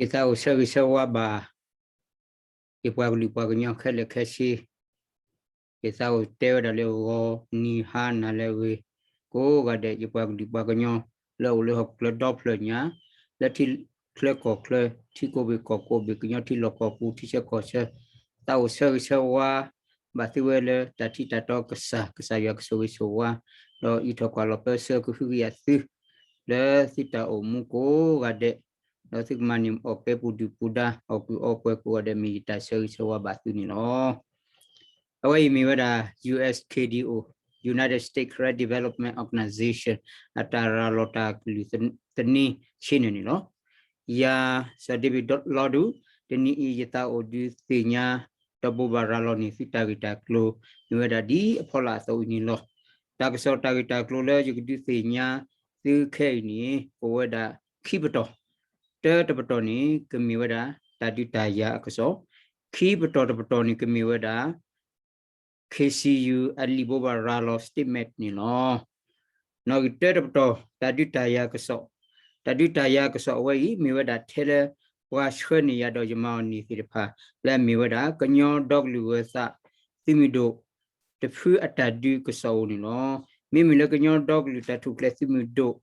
ယသးအိၣ်ဆၢဂ့ၤဆၢဝါဘၣ် ယပှၤကလုာ်ပှၤကညီခဲလၢာ်ခဲဆ့, ယသးအိၣ်တဲဝဲဒၣ်လၢဂီၤနံၤဟါနၤလၢအဂ့ၤ, ကိးဂၤဒဲး ယပှၤကလုာ်ပှၤကညီ လၢအအိၣ်လၢဟီၣ်ခိၣ်ချၢဒီဖျၢၣ်ညါ, လၢထံချၢကီၢ်ချၢ, ထံကိးဘ့ၣ်ကီၢ်ကိးဘ့ၣ်, ကညီထံလီၢ်ကီၢ်ပူၤ, ထံဆၢကီၢ်ဆၢ, သးအိၣ်ဆၢဂ့ၤဆၢဝါ ဘၣ်သုဝဲလၢတၢ်ထံၣ်တၢ်တီကစၢ်, ကစၢ်ယွၤကဆိၣ်ဂ့ၤဆိၣ်ဝါ, ဒီးအံးထီၣ်ကွၢ်လီၤပၢဆှၢကဟုကယာ်သု လၢသုတၢ်အိၣ်မူကိးဂၤဒဲး, ဒီးသုကမၤန့ၢ်အီၣ်ကဲပူၤဒုၣ်ပူၤဒါ အီၣ်ကုၢ်အီပှဲၤကိးဂၤဒဲး မ့ၢ်ယတၢ်ဆၢဂ့ၤဆၢဝါဘၣ်သုန့ၣ်လီၤ. အဝဲအံၤမ့ၢ်ဝဲဒၣ် ယူၣ်အၢၣ်ခ့ၣ်ဒီးအိၣ်, United States Karen Development Organization အတၢ်ရၤလီၤတၢ်ကလုၢ်သန့ဆ့ၣ်န့ၣ်န့ၣ်လီၤ. ယၤ စီၤဒ့ဘ့ၣ်လီဒူၣ်, တနံၤအံၤ ယသးအိၣ်ဒုးသ့ၣ်ညါ ဒီးဘိးဘၣ်ရၤလီၤန့ၢ်သုတၢ်ဂ့ၢ်တၢ်ကျိၤ မ့ၢ်ဝဲဒၣ်ဒ်အဖီလာ်အသိးအံၤန့ၣ်လီၤ. တၢ်ကစီၣ်တၢ်ဂ့ၢ်တၢ်ကျိၤလၢယကဒုးသ့ၣ်ညါသုခဲအံၤန့ၣ် အိၣ်ဝဲဒၣ်ခံပတီၢ်, တၢတပတီၢ်န့ၣ် ကမ့ၢ်ဝဲဒၣ် တၢ်ဒုးတၢ်ယၤအကစီၣ်, ခံပတီၢ်တပတီၢ်န့ၣ် ကမ့ၢ်ဝဲဒၣ် ခ့ၣ်စံယူၣ် အလံာ်ဘိးဘၣ်ရၤလီၤ statement န့ၣ်လီၤ. နီၣ်ဂံၢ်တၢတပတီၢ် တၢ်ဒုးတၢ်ယၤကစီၣ်, တၢ်ဒုးတၢ်ယၤကစီၣ်အဝဲအံၤ မ့ၢ်ဝဲဒၣ်ထဲလၢ ပှၤဆှၢန့ၢ်ယၤဒီးယမၤအီၤန့ၢ်သ့ၣ်တဖၣ် လၢအမ့ၢ်ဝဲဒၣ် ကညီဒီကလုာ်ဂၢၤသးသုးမုၢ်ဒိၣ် တဖုအတၢ်ဒုးကစီၣ်ဧိၤန့ၣ်လီၤ. မ့မ့ၢ်လၢကညီဒီကလုာ်တၢ်ထူၣ်ဖျဲးသုးမုၢ်ဒိၣ်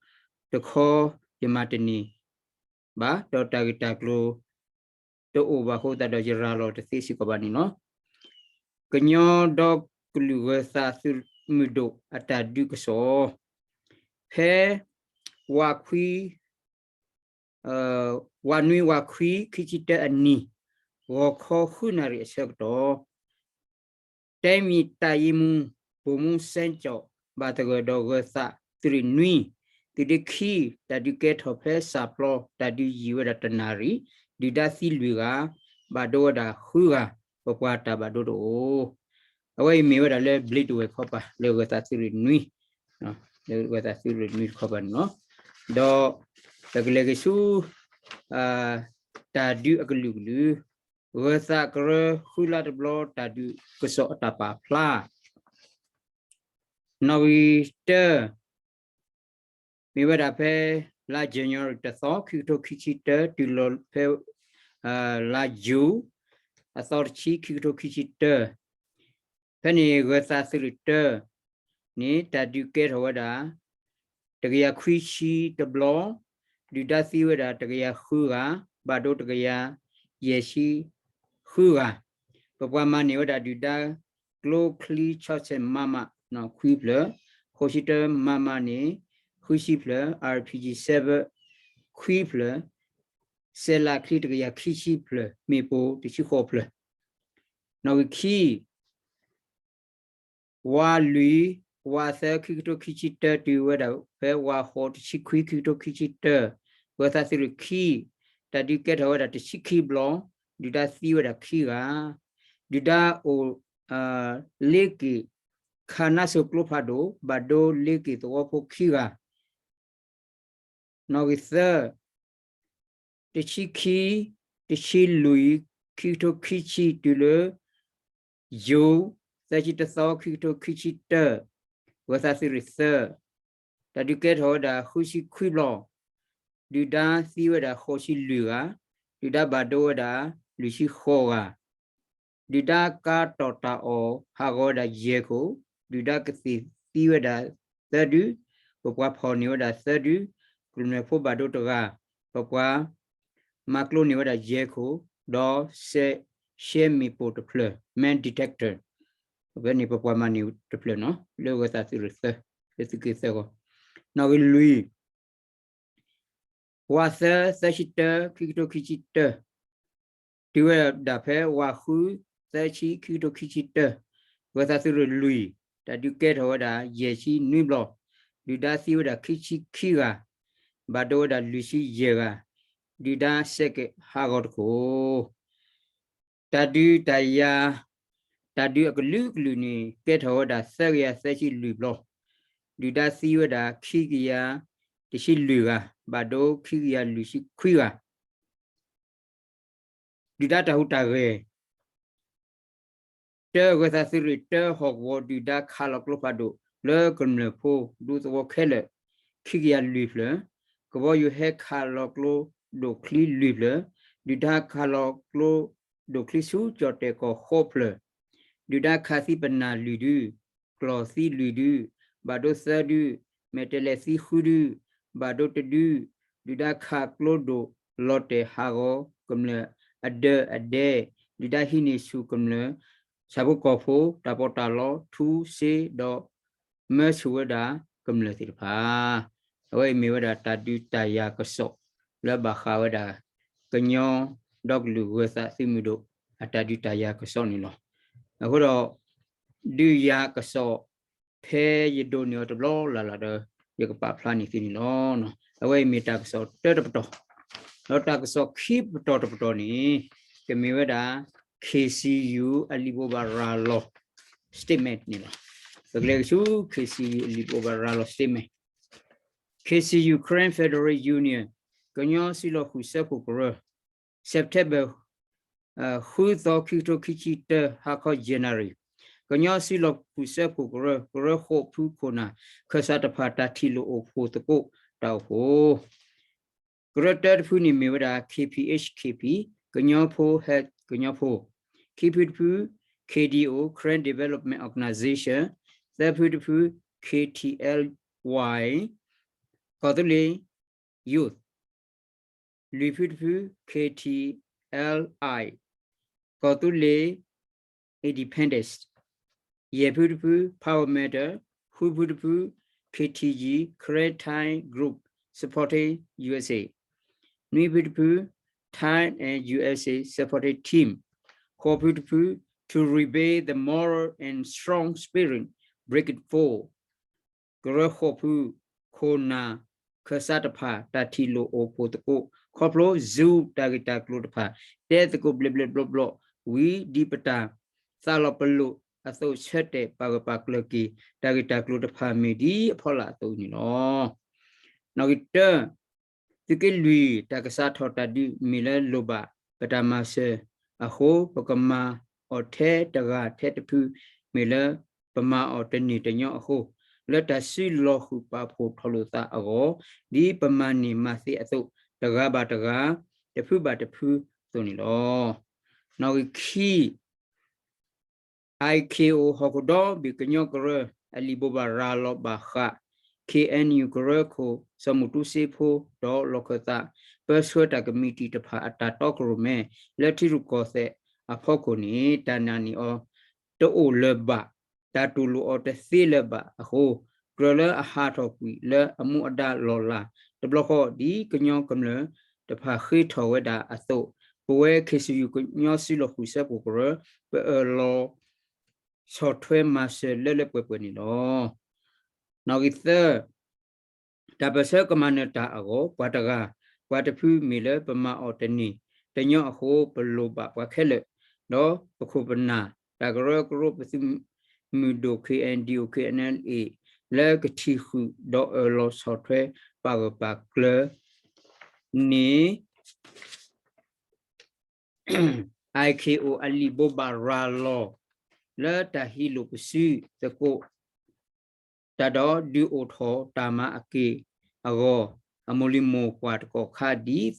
တခီ ယမၤတန့ၢ်ဘၣ်, ဒီးတၢ်ဂ့ၢ်တၢ်ကျိၤ တအိၣ်ဘၣ်အဃိသတးဒီး ယရၤလီၤတသ့စ့ၢ်ကီးဘၣ်န့ၣ်လီၤ. ကညီဒီကလုာ်ဂၢၤသးသုးမုၢ်ဒိၣ်အတၢ်ဒုးကစီၣ်, ဖဲ ဝးခွံ ဝးနွံဝးခွံ ခံဆံတၢအနံၤ ဂီၤခီဃုနၣ်ရံၣ်အဆၢကတီၢ် တိုင်းရင်းတပ်ရင်းမှူး ဗိုလ်မှူး စဲကၠီၣ် ဘၣ်သဂၢၢ်ဒီးဂၢၤသးသုးရ့ၣ်နွံ သုးဒ့ခံ တၢ်ဒုးကဲထီၣ်ဖဲစၣ်ပျီ တၢ်ဒုးယံာ်ဝဲဒၣ်တနၣ်ရံၣ် ဒုၣ်ဒါသံလွံၢ်ဂၤ ဘၣ်ဒိဝဲဒၣ်ဃုဂၤ ပပှၤတၢ်ဘၣ်ဒိတအိၣ်. အဝဲအံၤမ့ၢ်ဝဲဒၣ်လၢဘျံးတဝဲၢ်ခီပၤ လၢဂၢၤသးသုးရ့ၣ်နွံ လၢဂၢၤသးသုးရ့ၣ်နွံတခီပၤန့ၣ်လီၤ. ဒီး ပကလဲၤက့ၤဆူ တၢ်ဒုးအကလုာ်ကလုာ်, ဂၢၤသးကရၢဃုလါတဘျီ တၢ်ဒုးကစီၣ်အတၢ်ပာ်ဖျါ နီၣ်ဂံၢ်တၢ မ့ၢ်ဝဲဒၣ်ဖဲ လါ January တသီ ခံကထိခံဆံတၢ တုၤလီၤဖဲ လါယူၤ အသီတဆံ ခံကထိခံဆံတၢ ဖဲန့ၣ်ဂၢၤသးသုးရ့ၣ်တၢန့ၣ် တၢ်ဒုးကဲထီၣ်ဝဲဒၣ် တကယၤခွံဆံတဘျီ, ဒုၣ်ဒါသံဝဲဒၣ်တကယၤဃုဂၤ, ဘၣ်ဒိတကယၤယဲၢ်ဆံဃုဂၤ, ပပှၤမၤန့ၢ်ဝဲဒၣ်ဒုၣ်ဒါကျိချံဆီဆဲး မမ ခွံဖျၢၣ်, ဃိးဆံတၢ မမ န့ၣ် ဃုဆံဖျၢၣ်, RPG seven ခွံဖျၢၣ်, စဲးလးချံတကယၤခံဆံဖျၢၣ်, မ့ၣ်ပိၢ်တဆံဃိးဖျၢၣ်, နီၣ်ဂံၢ်ခံ ဝါလွံၢ်, ဝါသၢ ခံကထိခံဆံတၢ တုၤဝဲဒၣ်ဖဲဝါဃိး တဆံခွံ ခံကထိခံဆံတၢ, ဂၢၤသးသုးရ့ၣ်ခံ, တၢ်ဒုးကဲထီၣ်ဝဲဒၣ်တဆံခံဘျီ, ဒုၣ်ဒါသံဝဲဒၣ်ခံဂၤ, ဒုၣ်ဒါအိၣ် လ့က့ၣ် ခးနါစိၤကျိဖးဒိၣ် ဘၣ်ဒိလ့က့ၣ်သဝီဖိခံဂၤ နီၣ်ဂံၢ်သၢ, တဆံခံ, တဆံလွံၢ် ခံကထိခံဆံ တုၤလၢ ယူၤ သၢဆံတသီ ခံကထိခံဆံတၢ, ဂၢၤသးသုးရ့ၣ်သၢ, တၢ်ဒုးကဲထီၣ်ဝဲဒၣ်ဃုဆံခွံဘျီ, ဒုၣ်ဒါသံဝဲဒၣ်ဃိးဆံလွံၢ်ဂၤ, ဒုၣ်ဒါဘၣ်ဒိဝဲဒၣ်လွံၢ်ဆံဃိးဂၤ ဒုၣ်ဒါကါတီၢ်တၢ်အီၣ်ဟးဂီၤဝဲဒၣ်ယဲၢ်ခိၣ်, ဒုၣ်ဒါကသ့ၣ်သံဝဲဒၣ်သၢဒု, ပပှၤဖီၣ်န့ၢ်ဝဲဒၣ်သၢဒု, ကမျၢၢ်ဖိဘၣ်ဒိတဂၤ, ပပှၤမၤကျိန့ၢ်ဝဲဒၣ်ယဲၢ်ခိၣ်, ဒီးစဲးရှဲမ့ၣ်ပိၢ်တဖျၢၣ် mine detector, ဖဲန့ၣ်ပပှၤမၤန့ၢ်တဖျၢၣ်နီၤ လၢဂၢၤသးသုးရ့ၣ်သၢ, လၢသုးက့သၢဂီၢ်, နီၣ်ဂံၢ်လွံၢ် ဝါသၢ သၢဆံတၢ ခံကထိခံဆံတၢ, တုၤဝဲဒၣ်ဖဲဝါဃု သၢဆံ ခံကထိခံဆံတၢ, ဂၢၤသးသုးရ့ၣ်လွံၢ်, တၢ်ဒုးကဲထီၣ်ဝဲဒၣ်ယဲၢ်ဆံနွံဘျီ, ဒုၣ်ဒါသံဝဲဒၣ်ခံဆံခံဂၤ, ဘၣ်ဒိဝဲဒၣ်လွံၢ်ဆံယဲၢ်ဂၤ, ဒုၣ်ဒါစဲးကဲးဟးဂီၤတခိၣ် တၢ်ဒုးတၢ်ယၤ, တၢ်ဒုးအကလုာ်ကလုာ်န့ၣ် ကဲထီၣ်ဝဲဒၣ်သၢကယၤသၢဆံလွံၢ်ဘျီ, ဒုၣ်ဒါသံဝဲဒၣ်ခံကယၤတဆံလွံၢ်ဂၤ, ဘၣ်ဒိခံကယၤလွံၢ်ဆံခွံဂၤ, ဒုၣ်ဒါတၢ်ဟူးတၢ်ဂဲၤ, တၢ ဂၢၤသးသုးရ့ၣ်တၢ ဟီၣ်ကဝီၤဒုၣ်ဒါခးလီၤကျိဖးဒိၣ် လၢကမျၢၢ်ဖိဒူသဝီခဲလၢာ် ခံကယၤလွံၢ်ဖျၢၣ်, ကဘီယူၤဟဲခးလီၤကျိဒိၣ်ချံလွံၢ်ဖျၢၣ်, ဒုၣ်ဒါခးလီၤကျိဒိၣ်ချံဆူကၠီၣ်တဲၣ်ကီၢ်ဃိးဖျၢၣ်, ဒုၣ်ဒါခးသံပနၢ်လွံၢ်ဒု, ကျီၢ်သံလွံၢ်ဒု, ဘၣ်ဒိသၢဒု, မဲာ်တဲးလဲးသံဃုဒု, ဘၣ်ဒိတဒု, ဒုၣ်ဒါခးကျိဒိၣ်လီၤတဲာ်ဟးဂီၤကမျၢၢ်အဒၢအဒဲ, ဒုၣ်ဒါဟံးန့ၢ်ဆူၣ်ကမျၢၢ် ဆၣ်ဖိကီၢ်ဖိ တၢ်ပီးတၢ်လီ ထူစ့ဒီး မၢဆူၣ်ဝဲဒၣ်ကမျၢၢ်သ့ၣ်တဖၣ်. အဝဲအံၤမ့ၢ်ဝဲဒၣ်တၢ်ဒုးတၢ်ယၤကစီၣ် လၢဘၣ်ဃးဝဲဒၣ် ကညီဒီကလုာ်ဂၢၤသးသုးမုၢ်ဒိၣ် အတၢ်ဒုးတၢ်ယၤကစီၣ်န့ၣ်လီၤ. အဃိဒီး ဒုးယၤကစီၣ် ဖဲယဒိးန့ၢ်အီၤတဘျီလၢ်လၢ်ဒီး ယကပာ်ဖျါန့ၢ်သုန့ၣ်လီၤ. အဝဲအံၤမ့ၢ်တၢ်ကစီၣ်တၢတပတီၢ်, ဒီးတၢ်ကစီၣ်ခံပတီၢ်တပတီၢ်န့ၣ် ကမ့ၢ်ဝဲဒၣ် K C U အလံာ်ဘိးဘၣ်ရၤလီၤ statement န့ၣ်လီၤ. ပကလဲၤကဆူ K C U အလံာ်ဘိးဘၣ်ရၤလီၤ statement. K C U Karen Federal Union ကညီစုလီၢ်ဃုာ်စၢဖှိၣ်ကရၢ September ဃုသီ ခံကထိခံဆံတၢ ဟါခီ ယဲၢ်နၣ်ရံၣ်, ကညီစုလီၢ်ဃုာ်စၢဖှိၣ်ကရၢ ကရၢဃိာ်ဖုခိၣ်နၢ် ခၢၣ်စးတဖၣ်တၢ်ထံၣ်လိာ်အိၣ်ဖှိၣ်သကိးတၢ်အိၣ်ဖှိၣ် ကရၢတၢတဖုန့ၣ်မ့ၢ်ဝဲဒၣ် K P H K P ကညီဖိဟဲကညီဖိ, ခံဖုတဖု K D O Karen Development Organization, သၢဖုတဖု K T L Y ကီၢ်သူလ့ၤ Youth, လွံၢ်ဖုတဖု K T L I ကီၢ်သူလ့ၤ Independence, ယဲၢ်ဖုတဖု Power Meter, ဃုဖုတဖု K T G Karen Thai Group Supporting U S A, နွံဖုတဖု Thai and U S A Supporting Team, ဃိးဖုတဖု To rebuild the moral and strong spirit, Brigade Four, ကရၢဃိာ်ဖုခိၣ်နၢ် ခၢၣ်စးတဖၣ် တၢ်ထံၣ်လိာ်အိၣ်ဖှိၣ်သကိး ခီဖျိ Zoom တၢ်ဂ့ၢ်တၢ်ကျိၤတဖၣ် တဲသကိးဘျဲးဘျဲးဘျီဘျီ ဝံၤဒ်ပတၢ်သးလီၤပလိာ်အသိး ဆၢတဲာ်ပာ်ဂၢၢ်ပာ်ကျၢၤက့ၤ တၢ်ဂ့ၢ်တၢ်ကျိၤတဖၣ်မ့ၢ်ဒ်အဖီလာ်အသိးန့ၣ်လီၤ. နီၣ်ဂံၢ်တၢ သုးက့လွံၢ် တၢ်ကစးထီၣ်တၢ်ဒုးမ့ၢ်လၢလိၣ်ဘၣ်ပတၢ်မၤစၢၤအဃိ ပကမၤအီၤထဲတဂၤထဲတဖု မ့ၢ်လၢပမၤအီၤတန့ၢ်တညီအဃိ လၢတၢ်စုလီၢ်ဃုာ်ပာ်ဖှိၣ်ထီၣ်လိာ်သးအဂီၢ် ဒ်ပမၤန့ၢ်မၤသ့အသိး တဂၤဘၣ်တဂၤ တဖုဘၣ်တဖုအသိးန့ၣ်လီၤ. နီၣ်ဂံၢ်ခံ I K O ဟီၣ်ခိၣ်ဒီဘ့ၣ်ကညီကရၢ အလံာ်ဘိးဘၣ်ရၤလီၤဘၣ်ဃး K N U ကရၢခိၣ် စီၤမူၣ်တူစ့ဖိ ဒီးလီၢ်ခၢၣ်သး ပၢဆှၢတၢ်ကမံးတံာ်တဖၣ်အတၢ်တီခိၣ်ရိၣ်မဲ လၢထံရူၢ်ကီၢ်သဲးအဖီခိၣ်န့ၣ် တၢ်နာ်န့ၢ်အီၤ တအိၣ်လၢၤဘၣ်, တၢ်တူၢ်လိာ်အီၤတသ့လၢၤဘၣ်အဃိ ကြၢးလၢအဟးထီၣ်ကွံာ်လၢအမူအဒါလီၢ်လၤ တဘျီဃီ ဒ်ကညီကမျၢၢ်တဖၣ်ဃ့ထီၣ်ဝဲဒၣ်အသိး ပဝဲ K C U ကညီစုလီၢ်ဃုာ်စၢဖှိၣ်ကရၢ ပအၢၣ်လီၤဆီၣ်ထွဲမၤစၢၤလၢလၢပှဲၤပှဲၤန့ၣ်လီၤ. နီၣ်ဂံၢ်သၢ တၢ်ပၢၢ်ဆၢကမၤနၢၤတၢ်အဂီၢ် ပှၤတဂၤ ပှၤတဖုမ့ၢ်လၢပမၤအီၤတန့ၢ်တညီအဃိ ပလိၣ်ဘၣ်ပှၤခဲလၢာ် ဒီးပခိၣ်ပနၢ် တၢ်ကရၢကရိပသုးမုၢ်ဒိၣ် K N D O K N L A လၢကထံၣ်ဃုာ်ဒီးအၢၣ်လီၤဆီၣ်ထွဲပာ်ဂၢၢ်ပာ်ကျၢၤန့ၣ် I K O အလံာ်ဘိးဘၣ်ရၤလီၤ လၢတၢ်ဟံးလိာ်ပစုသကိး တၢ်ဒီးဒုးအိၣ်ထီၣ်တၢ်မၤအက့ၢ်အဂီၤ အမိၢ်လံၤမိၢ်ပှၢ်တကီၢ်ခါ ဒ်သိး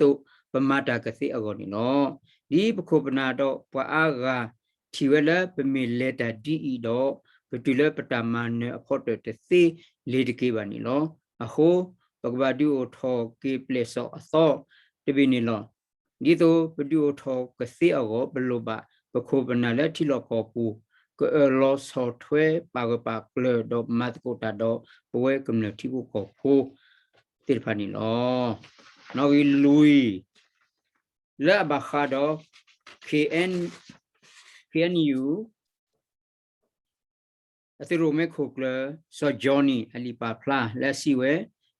ပမၤတၢ်ကသ့အဂီၢ်န့ၣ်လီၤ. ဒ်ပခိၣ်ပနၢ်ဒီးပှၤအါဂၤထံၣ်ဝဲလၢပမ့ၢ်လဲၤတၢ်ဒ်အံၤဒီး ပတုၤလၢပတၢ်မၤနၢၤအဖီတၢၣ်တသ့လ့ၤတက့ၤဘၣ်န့ၣ်လီၤ. အဃိ ပကဘၣ်ဒုးအိၣ်ထီၣ်က့ၤပျဲၢ်စီၣ်အသီတဘ့ၣ်န့ၣ်လီၤ. ဒ်သိးပဒုးအိၣ်ထီၣ်ကသ့အဂီၢ် ပလိၣ်ဘၣ်ပခိၣ်ပနၢ်လၢထံလီၢ်ကီၢ်ပူၤ ကအၢၣ်လီၤဆီၣ်ထွဲပာ်ဂၢၢ်ပာ်ကျၢၤဒီးမၤသကိးတၢ်ဒီးပဝဲကမျၢၢ်ထံဖိကီၢ်ဖိသ့ၣ်တဖၣ်န့ၣ်လီၤ. နီၣ်ဂံၢ်လွံၢ် လၢအဘၣ်ဃးဒီး K N K N U အသုးရိၣ်မဲခိၣ်ကျၢၢ် စီၤ Johnny အလံာ်ပာ်ဖျါလၢအစံးဝဲ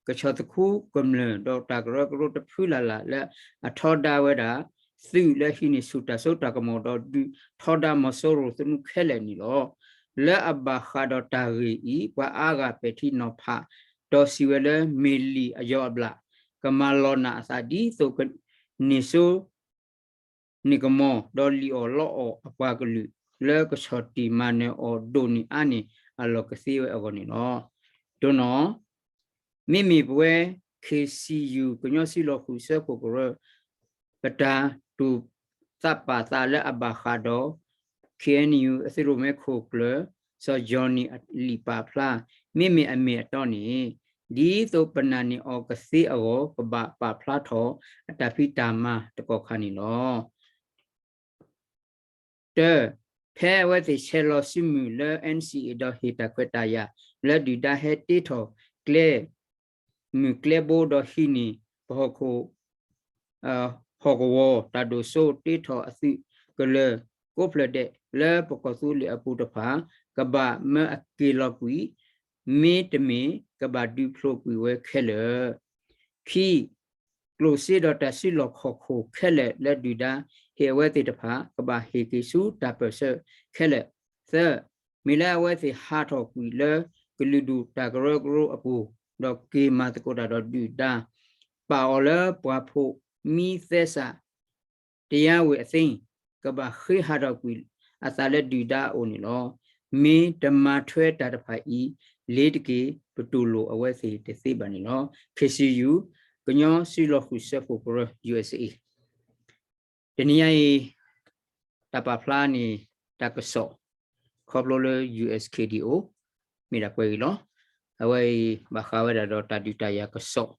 ကဆီၣ်သခူကမျၢၢ်ဒီးတၢ်ကရၢကရိတဖုလၢ်လၢ်လၢအထီဒါဝဲဒၣ် သုးလၢဟံးန့ၢ်ဆူၣ်တၢ်စိတၢ်ကမီၤဒီးဒုးထီဒါမီၤစိရိၤသနူခဲလၢာ်န့ၣ်လီၤ. လၢအဘၣ်ဃးဒီးတၢ်ဂ့ၢ်အံၤ ပှၤအါဂၤပဲာ်ထံနီၤဖး ဒီးစံးဝဲလၢမ့ၢ်လံာ်အယီၤအဘျၣ် ကမၤလီၤနာ်အသးဒ်သိးကန့ၢ်စိ န့ၢ်ကမီၤ ဒီးလံၣ်အီၣ်လီအီၣ်အပှၤကလုာ် လၢကဆီၣ်တံၢ်မၤနၢၤအီၤဒိၣ်န့ၢ်အါန့ၢ်အလီၢ်ကသ့ဝဲအဂီၢ်န့ၣ်လီၤ. ဒိနီၣ် မ့မ့ၢ်ပဝဲ K C U ကညီစုလီၢ်ဃုာ်စၢဖှိၣ်ကရၢ ပတၢ် တူၢ်သးပာ်သးလၢအဘၣ်ဃးဒီး ခ့ၣ်အဲၣ်ယူၣ် အသုးရိၣ်မဲခိၣ်ကျၢၢ် စီၤယီၣ်နံၣ်အလံာ်ပာ်ဖျါ မ့မ့ၢ်အမ့ၢ်အတီန့ၣ် ဒ်သိးပနာ်န့ၢ်အီၤကသ့အဂီၢ် ကဘၣ်ပာ်ဖျါထီၣ်အတၢ်ဖံးတၢ်မၤတကီၢ်ခါန့ၣ်လီၤ. တၢ, ဖဲအဝဲသ့ၣ်ဆဲးလီၤစုမုၢ်လၢ NCA ဒီးဟ့ၣ်တၢ်ခွဲးတၢ်ယာ် လၢဒုၣ်ဒါဟဲတ့ထီၣ်ကျဲ မုၢ်ကျဲဘိဒီးဟံးန့ၢ်ပဟီၣ်ခိၣ် ဟီၣ်ကဝီၤတၢ်ဒိၣ်စိတ့ထီၣ်အသုးကလၢၤ ကိးဖျၢၣ်ဒဲးလၢပကီၢ်သူလ့ၤအပူၤတဖၣ် ကဘၣ်မၢအက့ၤလီၤကွံာ် မ့တမ့ၢ် ကဘၣ်ဒုးဖျိးကွံာ်ဝဲခဲလၢာ်. ခံ, ကျိၣ်စ့ဒီးတၢ်စုလီၢ်ခီၣ်ခိၣ်ခဲလၢာ်လၢဒုၣ်ဒါဟ့ၣ်အဝဲသ့ၣ်တဖၣ် ကဘၣ်ဟ့ၣ်က့ၤဆူတၢ်ပၢၢ်ဆၢခဲလၢာ်. သၢ, မ့ၢ်လၢအဝဲသ့ၣ်ဟးထီၣ်ကွံာ်လၢကလုာ်ဒူၣ်တၢ်ကရၢကရိအပူၤ ဒီးက့ၤမၤသကိးတၢ်ဒီးဒုၣ်ဒါ ပာ်အီၤလၢပှၤဖိးမံသဲစး တရားဝင်အသင်း ကဘၣ်ဃ့ဟးထီၣ်ကွံာ်အသးလၢဒုၣ်ဒါအအိၣ်န့ၣ်လီၤ. မ့ၢ်တမၤထွဲတၢ်တဖၣ်အံၤ လ့ၤတက့ၢ် ပတူၢ်လိာ်အဝဲသ့ၣ်တသ့ဘၣ်န့ၣ်လီၤ. KCU ကညီစုလီၢ်ဃုာ်စၢဖှိၣ်ကရၢ USA တနံၤညါအံၤ တၢ်ပာ်ဖျါန့ၣ် တၢ်ကစီၣ် ခီဖျိလၢ USKDO မ့ၢ်ဒၣ်ပှဲၤဂ့ၤလီၤ. အဝဲအံၤ ဘၣ်ဃးဝဲဒၣ်ဒီးတၢ်ဒုးတၢ်ယၤကစီၣ်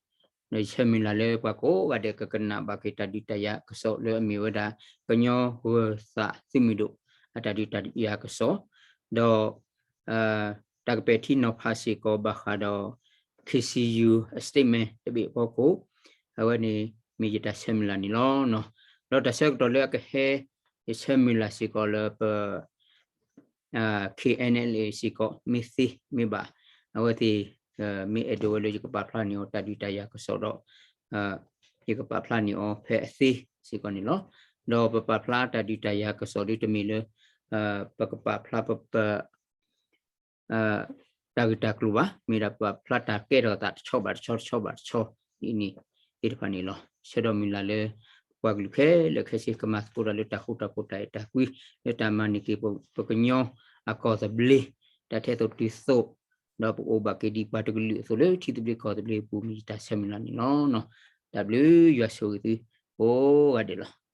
ဒီးယဆၢမုၢ်လၢ်လၢပှၤကိးဂၤဒဲးကကနၣ်ဘၣ်က့ၤတၢ်ဒုးတၢ်ယၤကစီၣ်လၢအမ့ၢ်ဝဲဒၣ် ကညီဂၢၤသးသုးမုၢ်ဒိၣ် အတၢ်ဒုးတၢ်ယၤကစီၣ် ဒီး တၢ်ကပဲာ်ထံနီၤဖးစ့ၢ်ကီးဘၣ်ဃးဒီး KCU အ statement တဘ့ၣ်အဖီခိၣ် အဝဲန့ၣ်မ့ၢ်ယတၢ်ဆၢမုၢ်လၢ်န့ၣ်လီၤ. ဒီးတၢ်ဆၢကတီၢ်လၢအကဟဲ ယဆၢမုၢ်လၢ်စ့ၢ်ကီးလၢပ KNLA စ့ၢ်ကီး မ့ၢ်သ့မ့ၢ်ဘၣ် အဝဲသ့ၣ် မ့ၢ်အဲၣ်ဒိးဝဲလၢယကပာ်ဖျါန့ၢ်အီၤတၢ်ဒုးတၢ်ယၤကစီၣ်ဒီး ယကပာ်ဖျါန့ၢ်အီၤဖဲအသ့စ့ၢ်ကီးန့ၣ်လီၤ. ဒီးပပာ်ဖျါတၢ်ဒုးတၢ်ယၤကစီၣ်ဒ်တမ့ၢ်လၢ ပကပာ်ဖျါပပ တၢ်ဂ့ၢ်တၢ်ကျိၤဘၣ်, မ့ၢ်ဒၣ်ပာ်ဖျါတၢ်ကဲထီၣ်သးတဆီဘၣ်တဆီ တဆီဘၣ်တဆီ ဒ်န့ၣ်သ့ၣ်တဖၣ်န့ၣ်လီၤ. ဆၢဒီးမုၢ်လၢ်လၢ ပှၤကလုာ်ခဲလၢာ်ခဲဆ့ ကမၤသကိးတၢ်လၢတၢ်ဃူတၢ်ဖိးတၢ်အဲၣ်တၢ်ကွံ လၢတၢ်မၤန့ၢ်က့ၤပကညီအကီၢ်သဘျ့ တၢ်ထဲသိးတုၤသိး ဒီးပကအိၣ်ဘၣ်က့ၤဒ်ပှၤတကလုာ်အသိးလၢထံသဘျ့ကီၢ်သဘျ့အပူၤ မ့ၢ်ယတၢ်ဆၢမုၢ်လၢ်န့ၣ်လီၤ. တၢ်ဘျုးယွၤဆိၣ်ဂ့ၤသုကိးဂၤဒဲးလီၤ.